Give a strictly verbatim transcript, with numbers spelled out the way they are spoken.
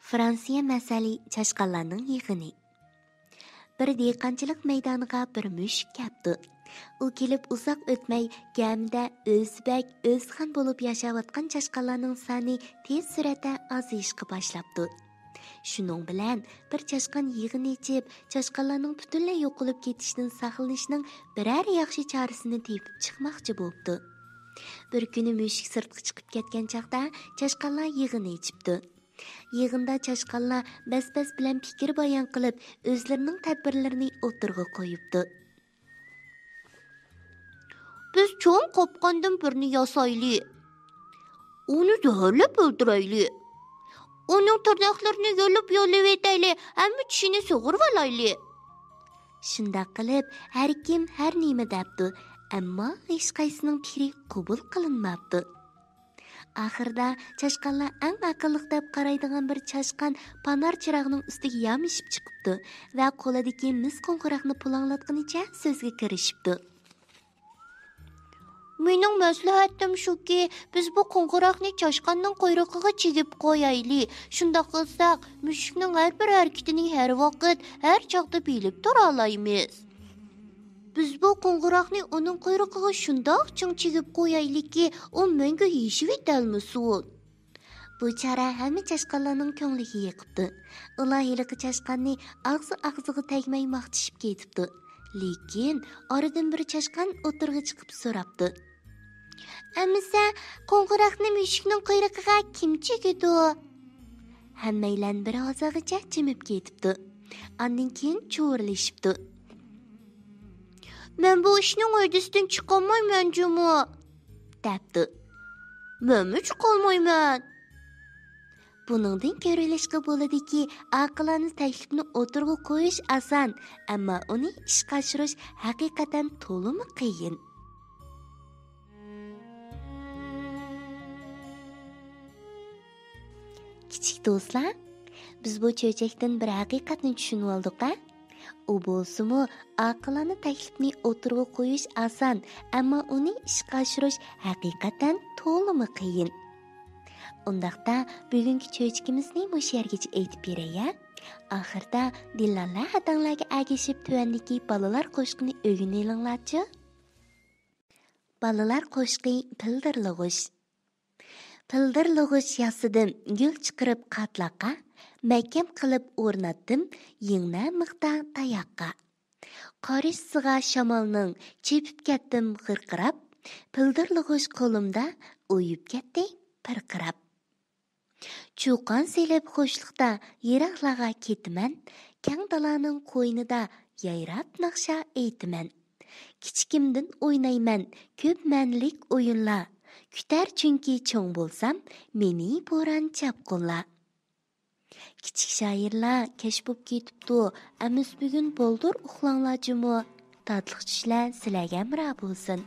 فرانسىيە مەسەلى چاشقانلارنىڭ يىغىنى. بىر دېھقانچىلىق مەيدانىغا بىر مۈشۈك كەپتۇ. ئۇ كېلىپ ئۇزاق ئۆتمەي، گەمىدە ئۆزى بەگ، ئۆزى خان بولۇپ ياشاۋاتقان چاشقانلارنىڭ سانى تېز سۈرئەتتە ئازىيىشقا باشلاپتۇ. شۇنىڭ بىلەن بىر چاشقان يىغىن ئېچىپ، چاشقانلارنىڭ پۈتۈنلەي يوقىلىپ كېتىشىدىن ساقلىنىشنىڭ بىرەر ياخشى چارىسىنى تېپىپ چىقماقچى بوپتۇ. بىر كۈنى مۈشۈك سىرتقا چىقىپ كەتكەن چاغدا، چاشقانلار يىغىن ئېچىپتۇ. يىغىندا چاشقانلار بەس-بەس بىلەن پىكىر بايان قىلىپ، ئۆزلىرىنىڭ تەدبىرلىرىنى ئوتتۇرىغا قويۇپتۇ. بىز چوڭ قوپقاندىن بىرنى ياسايلى. ئۇنى زەھەرلەپ ئۆلتۈرەيلى. ئۇنىڭ تىرناقلىرىنى يۇلۇپ يۇلۇۋېتەيلى، ھەممە چىشىنى سۇغۇرۇۋالايلى. شۇنداق قىلىپ، ھەر كىم ھەر نېمە دەپتۇ، ئەمما ھېچقايسىنىڭ پىكرى قوبۇل قىلىنماپتۇ. ئاخىرىدا چاشقانلار ئەڭ ئەقىللىق دەپ قارايدىغان بىر چاشقان پانار چىراغنىڭ ئۈستىگە يامىشىپ چىقىپتۇ ۋە قولىدىكى مىس قوڭغۇراقنى پۇلاڭلاتقىنىچە سۆزگە كىرىشىپتۇ. مېنىڭ مەسلىھەتىم شۇكى، بىز بۇ قوڭغۇراقنى چاشقاننىڭ قۇيرۇقىغا چىگىپ قويايلى. شۇنداق قىلساق، مۈشۈكنىڭ ھەر بىر ھەرىكىتىنى ھەر ۋاقىت، ھەر چاغدا بىلىپ تۇرالايمىز. بىز بۇ قوڭغۇراقنى ئۇنىڭ قۇيرۇقىغا شۇنداق چىڭ چىگىپ قويايلىكى، ئۇ مەڭگۈ يېشىۋېتەلمىسۇن. بۇ چارە ھەممە چاشقانلارنىڭ كۆڭلىگە يېقىپتۇ. ئۇلار ھېلىقى چاشقاننى ئاغزى ئاغزىغا تەگمەي ماختىشىپ كېتىپتۇ. لېكىن ئارىدىن بىر چاشقان ئوتتۇرىغا چىقىپ سوراپتۇ. ئەمىسە، قوڭغۇراقنى مۈشۈكنىڭ قۇيرۇقىغا كىم چىگىدۇ؟ ھەممەيلەن بىر ھازاغىچە جىمىپ كېتىپتۇ. ئاندىن كېيىن چۇۋۇرلىشىپتۇ. مەن بۇ ئىشنىڭ ھۆددىسىدىن چىقالمايمەن جۇمۇ، دەپتۇ. مەنمۇ چىقالمايمەن. بۇنىڭدىن كۆرۈۋېلىشقا بولىدۇكى، ئاقىلانە تەكلىپنى ئوتتۇرىغا قويۇش ئاسان، ئەمما ئۇنى ئىشقا ئاشۇرۇش ھەقىقەتەن تولىمۇ قىيىن. كىچىك دوستلار، بىز بۇ چۆچەكتىن بىر ھەقىقەتنى چۈشىنىۋالدۇق-ھە؟ ئۇ بولسىمۇ، ئاقىلانە تەكلىپنى ئوتتۇرىغا قويۇش ئاسان، ئەمما ئۇنى ئىشقا ئاشۇرۇش ھەقىقەتەن تولىمۇ قىيىن. ئۇنداقتا، بۈگۈنكى چۆچىكىمىزنى مۇشۇ يەرگىچە ئېيتىپ بېرەي-ھە. ئاخىردا دىللاللار ھەدەڭلەرگە ئەگىشىپ تۆۋەندىكى بالىلار قوشىقىنى ئۆگىنىۋېلىڭلارچۇ. بالىلار قوشىقى پىلدىرلىغۇچ. پىلدىرلىغۇچ ياسىدىم گۈل چىقىرىپ قاتلاققا، مەھكەم قىلىپ ئورناتتىم يىڭنە مىختا تاياققا. قارىشىسىغا شامالنىڭ چېپىپ كەتتىم غىرقىراپ، پىلدىرلىغۇچ قولۇمدا ئۇيۇپ كەتتى پىرقىراپ. چۇقان سېلىپ خۇشلۇقتا يىراقلارغا كېتىمەن، كەڭ دالانىڭ قوينىدا يايراپ ناخشا ئېيتىمەن. كىچىكىمدىن ئوينايمەن كۆپ مەنىلىك ئويۇنلار، كۈتەر چۈنكى چوڭ بولسام مېنى بوران چاپقۇنلار. كىچىك شائىرلار كەچ بوپ كېتىپتۇ، ئەمىسە بۈگۈن بالدۇر ئۇخلاڭلار جۇمۇ. تاتلىق چۈشلەر سىلەرگە ھەمراھ بولسۇن.